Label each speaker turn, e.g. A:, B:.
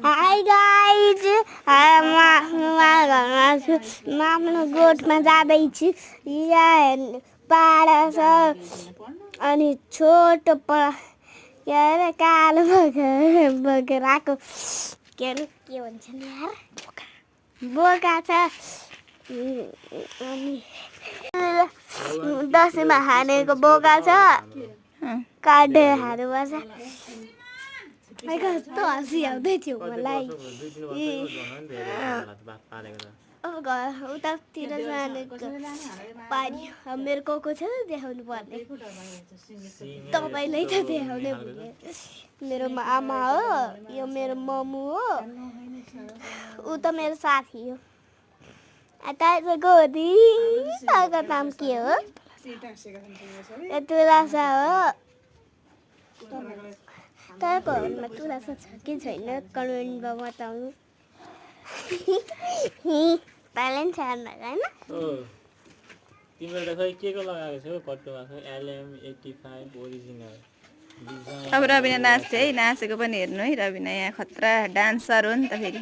A: hi guys घरमा छु म आफ्नो गोठमा जाँदैछु यहाँ पाडा छ अनि छोटो के अरे कालो बगेराको के अरे के भन्छ नि यार बोका छ अनि दसैँमा हानेको बोका छ काटेर हाल्नुपर्छ कस्तो हँसी आउँदै थियो मलाई उतातिर जानेको पानी मेरो कोको छ देखाउनु पर्ने तपाईँलाई त देखाउने मेरो आमा हो यो मेरो मम्मी हो ऊ त मेरो साथी हो तपाईँको नाम के हो तुलासा हो तपाईँको घरमा तुलासा छ कि छैन कमेन्टमा बताउनु प्यालेन्ट छ होइन
B: तिम्रो त खै के को लगाएको छौ कट्टुमा खै LM85 ओरिजिनल
C: अब रबिना नाच्छ है नाचेको पनि हेर्नु है रबिना यहाँ खतरा डान्सर हो नि त फेरि